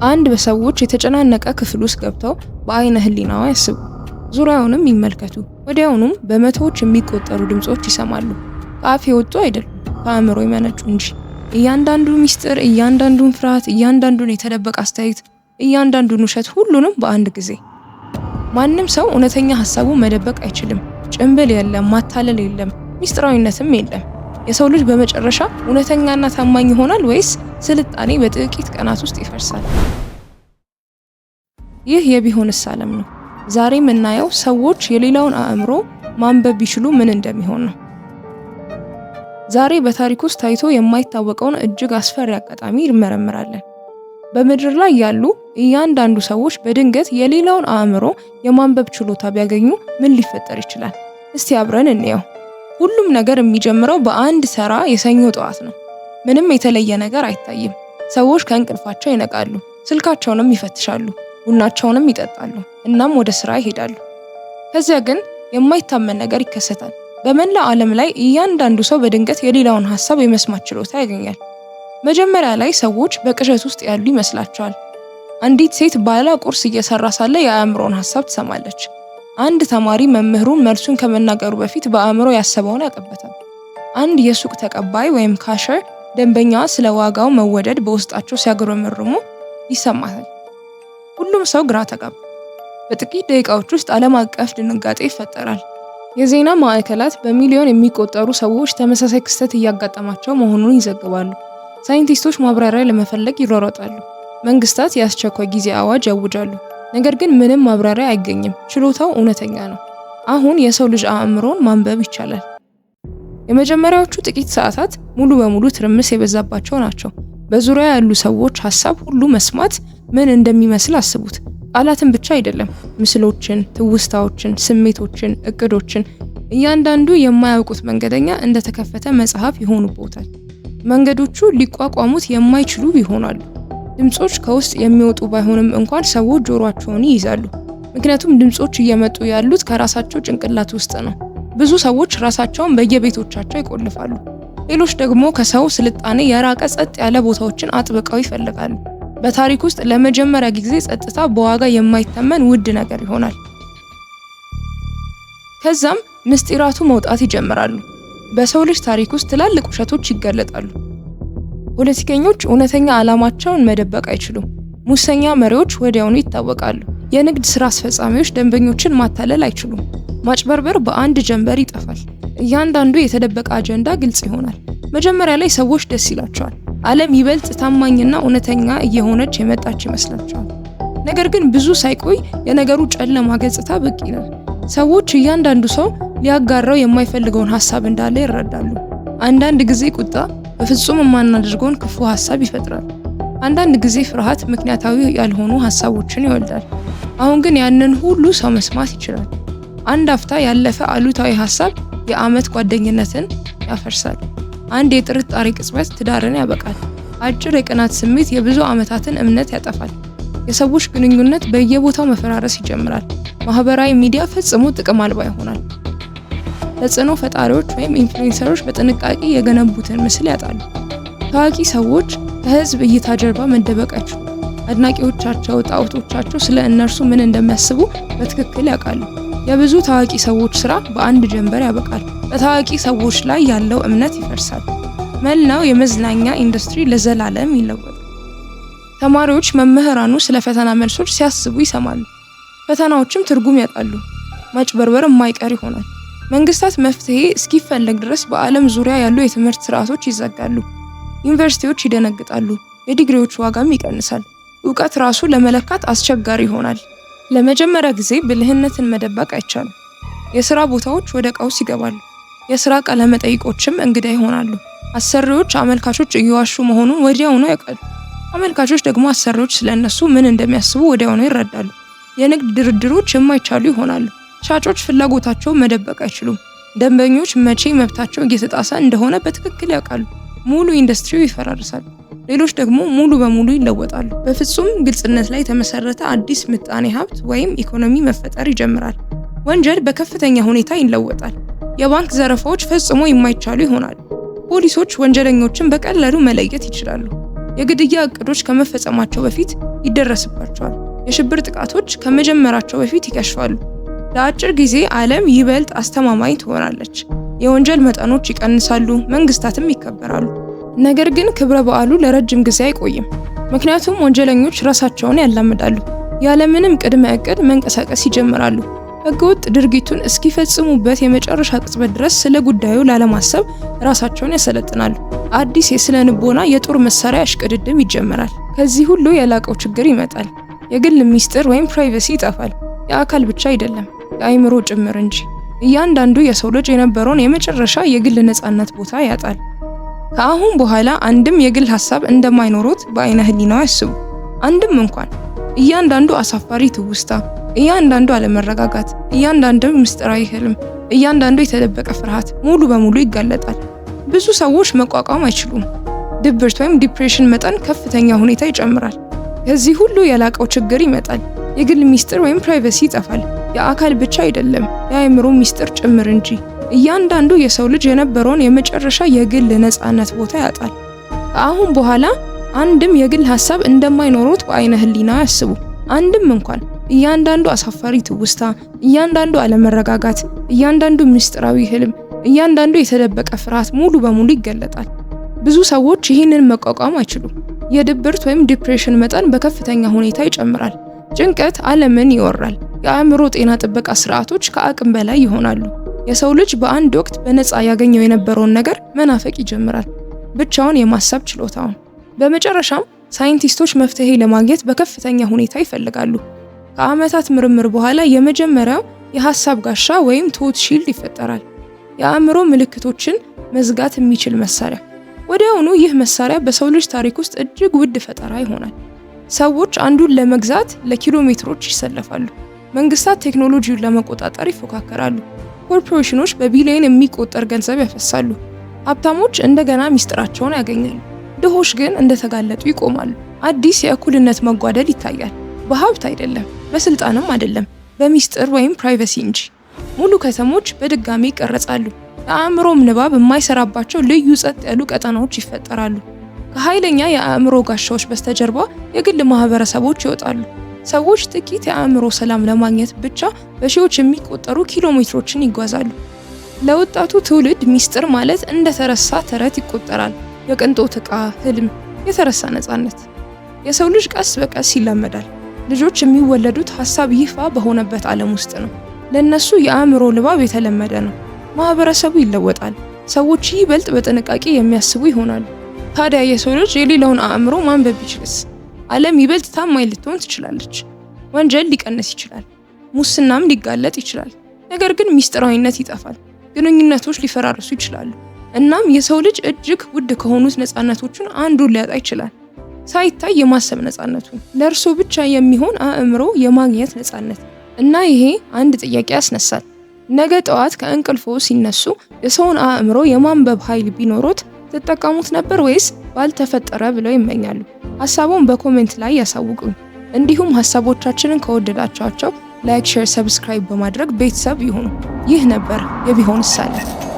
አንድ በሰዎች የተጨናነቀ ክፍል ውስጥ ገብተው በአይነ ህሊናዎ ያስቡ። ዙሪያውንም ይመልከቱ። ወዲያውኑም በመቶዎች የሚቆጠሩ ድምጾች ይሰማሉ። ከአፍ የወጡ አይደሉም፣ ከአእምሮ የመነጩ እንጂ። እያንዳንዱ ሚስጥር፣ እያንዳንዱን ፍርሃት፣ እያንዳንዱን የተደበቀ አስተያየት፣ እያንዳንዱን ውሸት፣ ሁሉንም በአንድ ጊዜ። ማንም ሰው እውነተኛ ሀሳቡን መደበቅ አይችልም። ጭንብል የለም፣ ማታለል የለም፣ ሚስጥራዊነትም የለም። የሰው ልጅ በመጨረሻ እውነተኛና ታማኝ ይሆናል ወይስ ስልጣኔ በጥቂት ቀናት ውስጥ ይፈርሳል? ይህ የቢሆንስ ዓለም ነው። ዛሬ የምናየው ሰዎች የሌላውን አእምሮ ማንበብ ቢችሉ ምን እንደሚሆን ነው። ዛሬ በታሪክ ውስጥ ታይቶ የማይታወቀውን እጅግ አስፈሪ አጋጣሚ እንመረምራለን። በምድር ላይ ያሉ እያንዳንዱ ሰዎች በድንገት የሌላውን አእምሮ የማንበብ ችሎታ ቢያገኙ ምን ሊፈጠር ይችላል? እስቲ አብረን እንየው። ሁሉም ነገር የሚጀምረው በአንድ ተራ የሰኞ ጠዋት ነው። ምንም የተለየ ነገር አይታይም። ሰዎች ከእንቅልፋቸው ይነቃሉ፣ ስልካቸውንም ይፈትሻሉ፣ ቡናቸውንም ይጠጣሉ፣ እናም ወደ ስራ ይሄዳሉ። ከዚያ ግን የማይታመን ነገር ይከሰታል። በመላው ዓለም ላይ እያንዳንዱ ሰው በድንገት የሌላውን ሀሳብ የመስማት ችሎታ ያገኛል። መጀመሪያ ላይ ሰዎች በቅዠት ውስጥ ያሉ ይመስላቸዋል። አንዲት ሴት ባሏ ቁርስ እየሰራ ሳለ የአእምሮውን ሀሳብ ትሰማለች። አንድ ተማሪ መምህሩን መልሱን ከመናገሩ በፊት በአእምሮ ያሰበውን ያውቅበታል። አንድ የሱቅ ተቀባይ ወይም cashier ደንበኛዋ ስለ ዋጋው መወደድ በውስጣቸው ሲያጉረመርሙ ይሰማታል። ሁሉም ሰው ግራ ተጋባ። በጥቂት ደቂቃዎች ውስጥ ዓለም አቀፍ ድንጋጤ ይፈጠራል። የዜና ማዕከላት በሚሊዮን የሚቆጠሩ ሰዎች ተመሳሳይ ክስተት እያጋጠማቸው መሆኑን ይዘግባሉ። ሳይንቲስቶች ማብራሪያ ለመፈለግ ይሯሯጣሉ። መንግስታት የአስቸኳይ ጊዜ አዋጅ ያውጃሉ። ነገር ግን ምንም ማብራሪያ አይገኝም። ችሎታው እውነተኛ ነው። አሁን የሰው ልጅ አእምሮን ማንበብ ይቻላል። የመጀመሪያዎቹ ጥቂት ሰዓታት ሙሉ በሙሉ ትርምስ የበዛባቸው ናቸው። በዙሪያ ያሉ ሰዎች ሀሳብ ሁሉ መስማት ምን እንደሚመስል አስቡት። ቃላትን ብቻ አይደለም፣ ምስሎችን፣ ትውስታዎችን፣ ስሜቶችን፣ እቅዶችን። እያንዳንዱ የማያውቁት መንገደኛ እንደተከፈተ መጽሐፍ ይሆኑቦታል። መንገዶቹ ሊቋቋሙት የማይችሉ ይሆናሉ። ድምጾች ከውስጥ የሚወጡ ባይሆንም እንኳን ሰዎች ጆሮአቸውን ይይዛሉ። ምክንያቱም ድምጾች እየመጡ ያሉት ከራሳቸው ጭንቅላት ውስጥ ነው። ብዙ ሰዎች ራሳቸውን በየቤቶቻቸው ይቆልፋሉ። ሌሎች ደግሞ ከሰው ስልጣኔ የራቀ ጸጥ ያለ ቦታዎችን አጥብቀው ይፈልጋሉ። በታሪክ ውስጥ ለመጀመሪያ ጊዜ ጸጥታ በዋጋ የማይተመን ውድ ነገር ይሆናል። ከዛም ምስጢራቱ መውጣት ይጀምራሉ። በሰው ልጅ ታሪክ ውስጥ ትላልቅ ውሸቶች ይገለጣሉ። ፖለቲከኞች እውነተኛ ዓላማቸውን መደበቅ አይችሉም። ሙሰኛ መሪዎች ወዲያውኑ ይታወቃሉ። የንግድ ስራ አስፈጻሚዎች ደንበኞችን ማታለል አይችሉም። ማጭበርበር በአንድ ጀንበር ይጠፋል። እያንዳንዱ የተደበቀ አጀንዳ ግልጽ ይሆናል። መጀመሪያ ላይ ሰዎች ደስ ይላቸዋል። ዓለም ይበልጥ ታማኝና እውነተኛ እየሆነች የመጣች ይመስላቸዋል። ነገር ግን ብዙ ሳይቆይ የነገሩ ጨለማ ገጽታ ብቅ ይላል። ሰዎች እያንዳንዱ ሰው ሊያጋራው የማይፈልገውን ሀሳብ እንዳለ ይረዳሉ። አንዳንድ ጊዜ ቁጣ በፍጹም የማናደርገውን ክፉ ሀሳብ ይፈጥራል። አንዳንድ ጊዜ ፍርሃት ምክንያታዊ ያልሆኑ ሀሳቦችን ይወልዳል። አሁን ግን ያንን ሁሉ ሰው መስማት ይችላል። አንድ አፍታ ያለፈ አሉታዊ ሀሳብ የዓመት ጓደኝነትን ያፈርሳል። አንድ የጥርጣሬ ቅጽበት ትዳርን ያበቃል። አጭር የቅናት ስሜት የብዙ ዓመታትን እምነት ያጠፋል። የሰዎች ግንኙነት በየቦታው መፈራረስ ይጀምራል። ማህበራዊ ሚዲያ ፈጽሞ ጥቅም አልባ ይሆናል። ተጽዕኖ ፈጣሪዎች ወይም influencer ኦች በጥንቃቄ የገነቡትን ምስል ያጣሉ። ታዋቂ ሰዎች ከህዝብ እይታ ጀርባ መደበቅ አይችሉም። አድናቂዎቻቸው፣ ጣዖቶቻቸው ስለ እነርሱ ምን እንደሚያስቡ በትክክል ያውቃሉ። የብዙ ታዋቂ ሰዎች ስራ በአንድ ጀንበር ያበቃል። በታዋቂ ሰዎች ላይ ያለው እምነት ይፈርሳል። መላው የመዝናኛ ኢንዱስትሪ ለዘላለም ይለወጣል። ተማሪዎች መምህራኑ ስለ ፈተና መልሶች ሲያስቡ ይሰማሉ። ፈተናዎችም ትርጉም ያጣሉ። ማጭበርበር የማይቀር ይሆናል። መንግስታት መፍትሄ እስኪፈለግ ድረስ በዓለም ዙሪያ ያሉ የትምህርት ስርዓቶች ይዘጋሉ። ዩኒቨርሲቲዎች ይደነግጣሉ። የዲግሪዎች ዋጋም ይቀንሳል። እውቀት ራሱ ለመለካት አስቸጋሪ ይሆናል። ለመጀመሪያ ጊዜ ብልህነትን መደበቅ አይቻልም። የስራ ቦታዎች ወደ ቀውስ ይገባሉ። የስራ ቃለ መጠይቆችም እንግዳ ይሆናሉ። አሰሪዎች አመልካቾች እየዋሹ መሆኑን ወዲያውኑ ያውቃሉ። አመልካቾች ደግሞ አሰሪዎች ስለ እነሱ ምን እንደሚያስቡ ወዲያውኑ ይረዳሉ። የንግድ ድርድሮች የማይቻሉ ይሆናሉ። ሻጮች ፍላጎታቸውን መደበቅ አይችሉም። ደንበኞች መቼ መብታቸው እየተጣሰ እንደሆነ በትክክል ያውቃሉ። ሙሉ ኢንዱስትሪው ይፈራርሳል። ሌሎች ደግሞ ሙሉ በሙሉ ይለወጣሉ። በፍጹም ግልጽነት ላይ የተመሰረተ አዲስ ምጣኔ ሀብት ወይም ኢኮኖሚ መፈጠር ይጀምራል። ወንጀል በከፍተኛ ሁኔታ ይለወጣል። የባንክ ዘረፋዎች ፈጽሞ የማይቻሉ ይሆናሉ። ፖሊሶች ወንጀለኞችን በቀላሉ መለየት ይችላሉ። የግድያ እቅዶች ከመፈጸማቸው በፊት ይደረስባቸዋል። የሽብር ጥቃቶች ከመጀመራቸው በፊት ይከሽፋሉ። ለአጭር ጊዜ ዓለም ይበልጥ አስተማማኝ ትሆናለች። የወንጀል መጠኖች ይቀንሳሉ፣ መንግስታትም ይከበራሉ። ነገር ግን ክብረ በዓሉ ለረጅም ጊዜ አይቆይም። ምክንያቱም ወንጀለኞች ራሳቸውን ያላምዳሉ። ያለምንም ቅድመ እቅድ መንቀሳቀስ ይጀምራሉ። ህገወጥ ድርጊቱን እስኪፈጽሙበት የመጨረሻ ቅጽበት ድረስ ስለ ጉዳዩ ላለማሰብ ራሳቸውን ያሰለጥናሉ። አዲስ የስነ ልቦና የጦር መሳሪያ እሽቅድድም ይጀምራል። ከዚህ ሁሉ የላቀው ችግር ይመጣል። የግል ሚስጥር ወይም privacy ይጠፋል። የአካል ብቻ አይደለም፣ የአእምሮ ጭምር እንጂ። እያንዳንዱ የሰው ልጅ የነበረውን የመጨረሻ የግል ነፃነት ቦታ ያጣል። ከአሁን በኋላ አንድም የግል ሀሳብ እንደማይኖሩት በአይነ ህሊናው ያስቡ። አንድም እንኳን። እያንዳንዱ አሳፋሪ ትውስታ፣ እያንዳንዱ አለመረጋጋት፣ እያንዳንዱ ምስጢራዊ ህልም፣ እያንዳንዱ የተደበቀ ፍርሃት ሙሉ በሙሉ ይጋለጣል። ብዙ ሰዎች መቋቋም አይችሉም። ድብርት ወይም depression መጠን ከፍተኛ ሁኔታ ይጨምራል። ከዚህ ሁሉ የላቀው ችግር ይመጣል። የግል ሚስጥር ወይም privacy ይጠፋል። የአካል ብቻ አይደለም፣ የአእምሮ ሚስጥር ጭምር እንጂ። እያንዳንዱ የሰው ልጅ የነበረውን የመጨረሻ የግል ነፃነት ቦታ ያጣል። ከአሁን በኋላ አንድም የግል ሀሳብ እንደማይኖሩት በአይነ ህሊና ያስቡ። አንድም እንኳን። እያንዳንዱ አሳፋሪ ትውስታ፣ እያንዳንዱ አለመረጋጋት፣ እያንዳንዱ ምስጢራዊ ህልም፣ እያንዳንዱ የተደበቀ ፍርሃት ሙሉ በሙሉ ይገለጣል። ብዙ ሰዎች ይህንን መቋቋም አይችሉም። የድብርት ወይም depression መጠን በከፍተኛ ሁኔታ ይጨምራል። ጭንቀት ዓለምን ይወራል። የአእምሮ ጤና ጥበቃ ስርዓቶች ከአቅም በላይ ይሆናሉ። የሰው ልጅ በአንድ ወቅት በነፃ ያገኘው የነበረውን ነገር መናፈቅ ይጀምራል፣ ብቻውን የማሰብ ችሎታውን። በመጨረሻም ሳይንቲስቶች መፍትሄ ለማግኘት በከፍተኛ ሁኔታ ይፈልጋሉ። ከዓመታት ምርምር በኋላ የመጀመሪያው የሀሳብ ጋሻ ወይም thought shield ይፈጠራል። የአእምሮ ምልክቶችን መዝጋት የሚችል መሳሪያ። ወዲያውኑ ይህ መሳሪያ በሰው ልጅ ታሪክ ውስጥ እጅግ ውድ ፈጠራ ይሆናል። ሰዎች አንዱን ለመግዛት ለኪሎ ሜትሮች ይሰለፋሉ። መንግስታት ቴክኖሎጂውን ለመቆጣጠር ይፎካከራሉ። ኮርፖሬሽኖች በቢሊዮን የሚቆጠር ገንዘብ ያፈሳሉ። ሀብታሞች እንደገና ሚስጥራቸውን ያገኛሉ። ድሆች ግን እንደተጋለጡ ይቆማሉ። አዲስ የእኩልነት መጓደል ይታያል። በሀብት አይደለም፣ በስልጣንም አይደለም፣ በሚስጥር ወይም privacy እንጂ። ሙሉ ከተሞች በድጋሚ ይቀረጻሉ። የአእምሮም ንባብ የማይሰራባቸው ልዩ ጸጥ ያሉ ቀጠናዎች ይፈጠራሉ። ከኃይለኛ የአእምሮ ጋሻዎች በስተጀርባ የግል ማህበረሰቦች ይወጣሉ። ሰዎች ጥቂት የአእምሮ ሰላም ለማግኘት ብቻ በሺዎች የሚቆጠሩ ኪሎ ሜትሮችን ይጓዛሉ። ለወጣቱ ትውልድ ሚስጥር ማለት እንደተረሳ ተረት ይቆጠራል። የቅንጦት ዕቃ፣ ህልም፣ የተረሳ ነፃነት። የሰው ልጅ ቀስ በቀስ ይላመዳል። ልጆች የሚወለዱት ሀሳብ ይፋ በሆነበት ዓለም ውስጥ ነው። ለነሱ የአእምሮ ንባብ የተለመደ ነው። ማህበረሰቡ ይለወጣል። ሰዎች ይበልጥ በጥንቃቄ የሚያስቡ ይሆናሉ። ታዲያ የሰው ልጅ የሌላውን አእምሮ ማንበብ ቢችልስ? ዓለም ይበልጥ ታማኝ ልትሆን ትችላለች። ወንጀል ሊቀንስ ይችላል። ሙስናም ሊጋለጥ ይችላል። ነገር ግን ሚስጥራዊነት ይጠፋል። ግንኙነቶች ሊፈራርሱ ይችላሉ። እናም የሰው ልጅ እጅግ ውድ ከሆኑት ነፃነቶቹን አንዱን ሊያጣ ይችላል። ሳይታይ የማሰብ ነፃነቱን፣ ለእርሱ ብቻ የሚሆን አእምሮ የማግኘት ነፃነት። እና ይሄ አንድ ጥያቄ ያስነሳል። ነገ ጠዋት ከእንቅልፎ ሲነሱ የሰውን አእምሮ የማንበብ ኃይል ቢኖሮት ትጠቀሙት ነበር ወይስ ባልተፈጠረ ብለው ይመኛሉ? ሀሳቡን በ comment ላይ ያሳውቁኝ። እንዲሁም ሀሳቦቻችንን ከወደዳችኋቸው like፣ share፣ subscribe በማድረግ ቤተሰብ ይሁኑ። ይህ ነበር የቢሆንስ ዓለም።